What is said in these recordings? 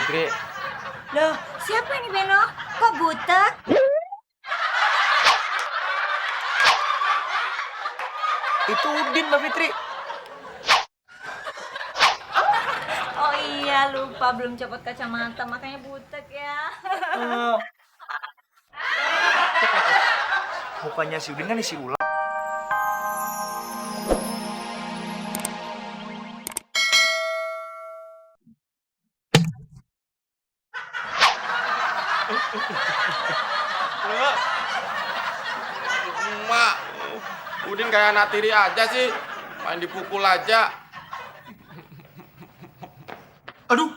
Fitri. Loh, siapa ini Beno? Kok butek? Itu Udin, Mbak Fitri. Oh iya, lupa belum copot kacamata, makanya butek ya. Mukanya si Udin kan isi ulang. Mak, Udin kayak anak tiri aja sih, main dipukul aja. Aduh.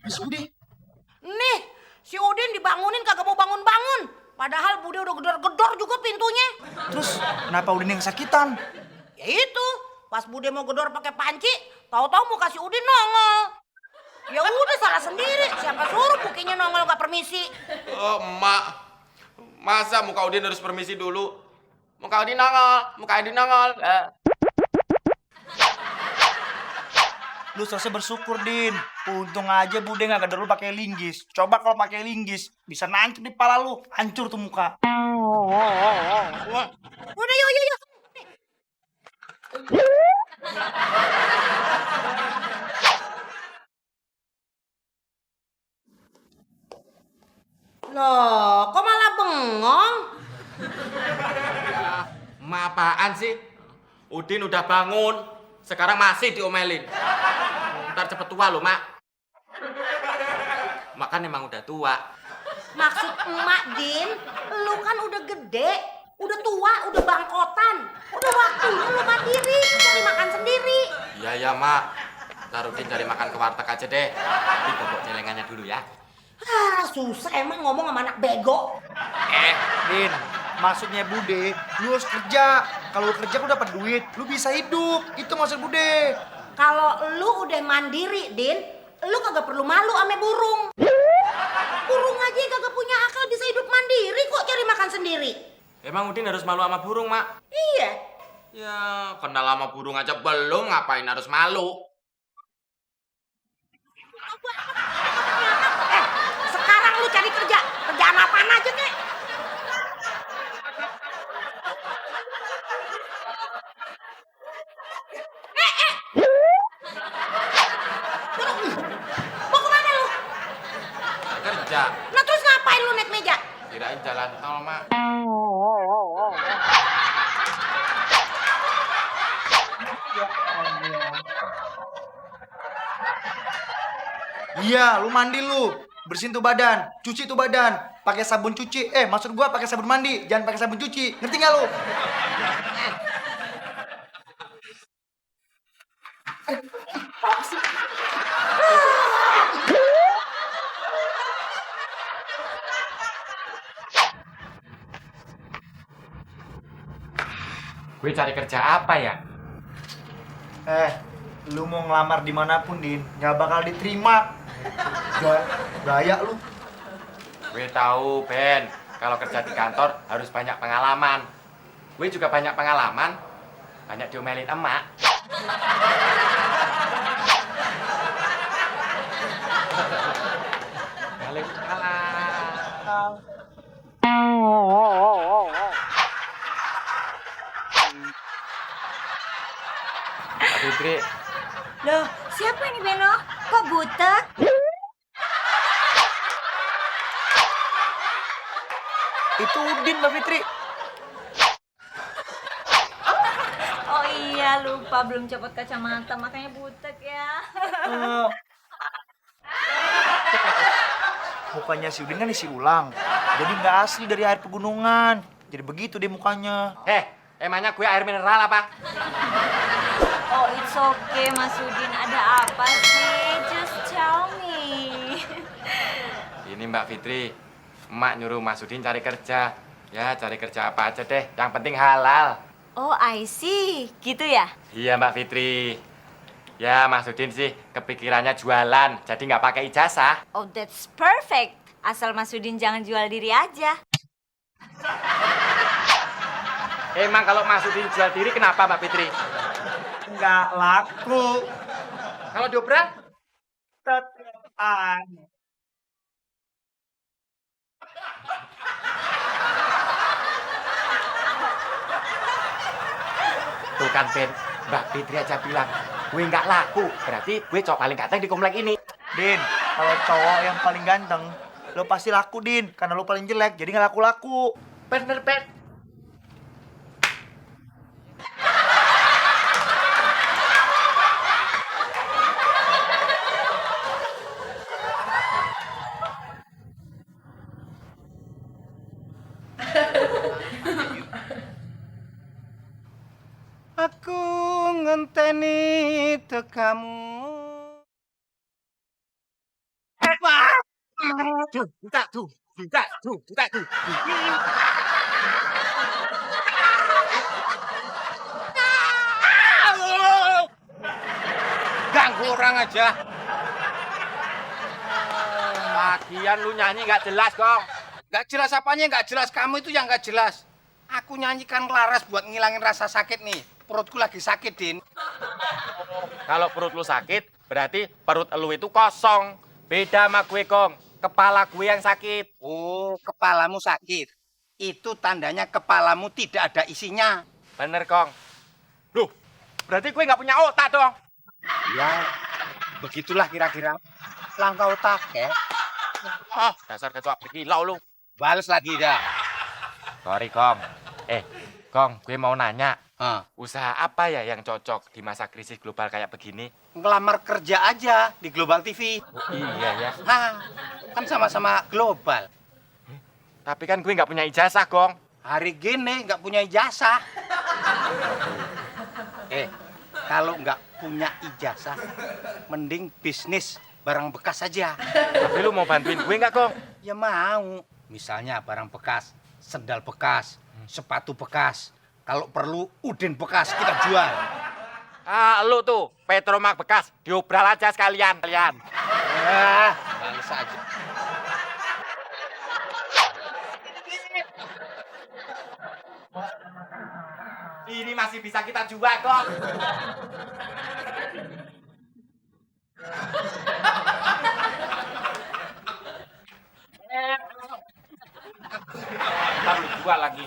Mas Budi. Nih, si Udin dibangunin kagak mau bangun-bangun. Padahal Bude udah gedor-gedor juga pintunya. Terus kenapa Udin yang kesakitan? Ya itu, pas Bude mau gedor pakai panci, tahu-tahu mau kasih Udin nongol. Ya udah salah sendiri, siapa suruh bukinya nongol gak permisi. Oh, emak, masa muka Udin harus permisi dulu? Muka Udin nongol. Lu seharusnya bersyukur, Din. Untung aja Bude nggak gedor lu pakai linggis. Coba kalau pakai linggis, bisa nancep di kepala lu. Hancur tuh muka. Udah yuk. Loh, kok malah bengong? Emak apaan sih? Udin udah bangun, sekarang masih diomelin. Ntar cepet tua lo, Mak. Mak kan emang udah tua. Maksud emak, Din, lu kan udah gede, udah tua, udah bangkotan. Udah waktunya lu mandiri, cari makan sendiri. Iya, Mak. Ntar Udin cari makan ke warteg aja deh. Tapi bobok celengannya dulu ya. Susah emang ngomong sama anak bego. Din, maksudnya Bude, lu harus kerja. Kalau lu kerja lu dapat duit, lu bisa hidup. Itu maksud Bude. Kalau lu udah mandiri, Din, lu kagak perlu malu ame burung. Burung aja yang kagak punya akal bisa hidup mandiri kok cari makan sendiri. Emang Udin harus malu sama burung, Mak? Iya. Ya, kenal sama burung aja belum, ngapain harus malu? Sekarang lu cari kerja. Kerjaan apaan aja, kek? Mau kemana lu? Kerja. Nah terus ngapain lu naik meja? Kirain jalan tol, Mak. Iya, lu mandi lu. Bersihin tuh badan, cuci tuh badan. Pakai sabun cuci. Maksud gua pakai sabun mandi, jangan pakai sabun cuci. Ngerti nggak lu? Gue cari kerja apa ya? Lu mau ngelamar dimanapun, Din, nggak bakal diterima. Gaya lu. Gue tahu, Ben. Kalau kerja di kantor harus banyak pengalaman. Gue juga banyak pengalaman. Banyak diomelin emak. Balik kalah. Pak Fitri, Loh, siapa ini Beno? Kok butek? Itu Udin, Mbak Fitri. Oh iya, lupa belum copot kacamata, makanya butek ya. Mukanya si Udin kan isi ulang. Jadi nggak asli dari air pegunungan. Jadi begitu deh mukanya. emangnya gue air mineral apa? Oh, it's okay, Mas Udin. Ada apa sih? Just tell me. Ini Mbak Fitri, emak nyuruh Mas Udin cari kerja. Ya, cari kerja apa aja deh, yang penting halal. Oh, I see. Gitu ya? Iya Mbak Fitri. Ya, Mas Udin sih kepikirannya jualan, jadi nggak pakai ijazah. Oh, that's perfect. Asal Mas Udin jangan jual diri aja. Emang kalau Mas Udin jual diri kenapa Mbak Fitri? Nggak laku. Kalau diobral? Tet. Aneh. Tuh kan, Ben. Mbak Fitri aja bilang, gue nggak laku. Berarti gue cowok paling ganteng di komplek ini. Din, kalau cowok yang paling ganteng, lo pasti laku, Din. Karena lo paling jelek, jadi nggak laku-laku. Bener, Ben. Aku ngenteni tekamu. Ganggu orang aja. Lagian lu nyanyi nggak jelas, Kong. Gak jelas apanya, gak jelas. Kamu itu yang gak jelas. Aku nyanyikan laras buat ngilangin rasa sakit nih. Perutku lagi sakit, Din. Kalau perut lu sakit, berarti perut lu itu kosong. Beda sama gue, Kong. Kepala gue yang sakit. Oh, kepalamu sakit. Itu tandanya kepalamu tidak ada isinya. Bener, Kong. Loh, berarti gue nggak punya otak dong. Ya, begitulah kira-kira. Langkah otak, ya. Ah, dasar kecoa berkilau lu. Bales lagi dah. Sorry, Kong. Kong, gue mau nanya. Hah. Usaha apa ya yang cocok di masa krisis global kayak begini? Ngelamar kerja aja di Global TV. Oh, iya ya. Hah, kan sama-sama global. Tapi kan gue nggak punya ijazah, Kong. Hari gini nggak punya ijazah. Kalau nggak punya ijazah, mending bisnis barang bekas aja. Tapi lu mau bantuin gue nggak, Kong? Ya mau. Misalnya barang bekas, sendal bekas, sepatu bekas. Kalau perlu udin bekas kita jual. Ah, lu tuh, Petromak bekas, diobral aja sekalian. Bales aja. Ini masih bisa kita jual, Kong. Ntar lu jual lagi.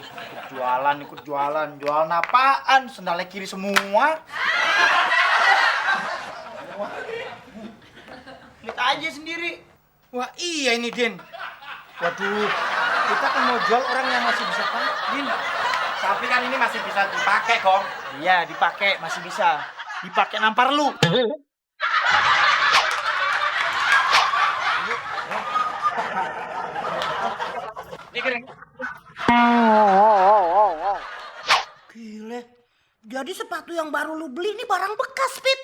Ikut jualan. Jualan apaan? Sendalnya kiri semua. Lihat aja sendiri. Wah iya ini, Din. Waduh, kita kan mau jual orang yang masih bisa pakai, Din. Tapi kan ini masih bisa dipakai, Kong. Iya, dipakai, masih bisa. Dipakai nampar lu. Ini kering. Gile. Jadi sepatu yang baru lu beli ini barang bekas, Pit.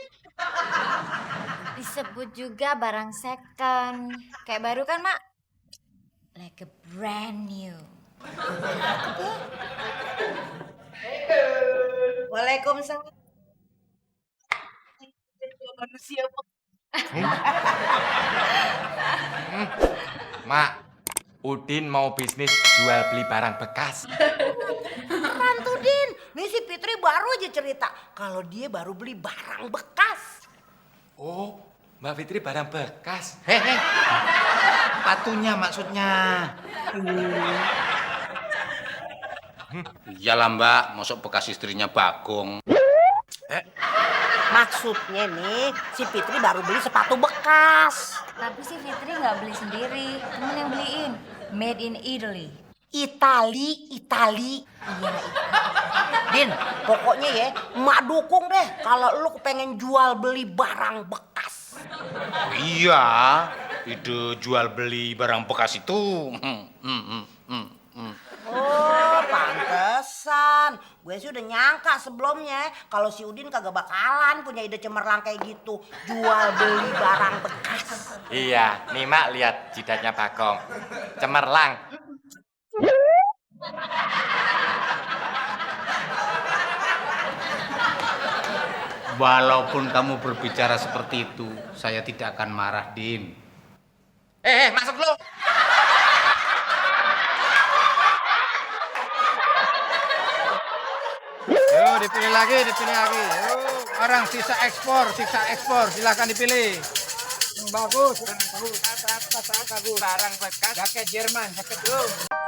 Disebut juga barang second. Kayak baru kan, Mak? Like a brand new. Waalaikumsalam. Manusia, Pak. Mak, Udin mau bisnis jual beli barang bekas. Keren tuh, Din. Nih si Fitri baru aja cerita kalau dia baru beli barang bekas. Oh, Mbak Fitri barang bekas. Hehe. Sepatunya maksudnya. Iyalah Mbak, masuk bekas istrinya Bagong. Maksudnya nih, si Fitri baru beli sepatu bekas. Tapi si Fitri nggak beli sendiri. Temen yang beliin. Made in Italy. Itali. Iya, Din, pokoknya ya, emak dukung deh kalau lu pengen jual beli barang bekas. Iya, ide jual beli barang bekas itu. Oh, pantesan. Gue sih udah nyangka sebelumnya kalau si Udin kagak bakalan punya ide cemerlang kayak gitu. Jual beli barang bekas. Iya, nih Mak lihat jidatnya Bagong. Cemerlang. Walaupun kamu berbicara seperti itu, saya tidak akan marah, Din. Masuk lu. Yuk, dipilih lagi. Yuk, orang sisa ekspor, silakan dipilih. Bagus. Bagus. Barang bekas. Jaket Jerman, jaket.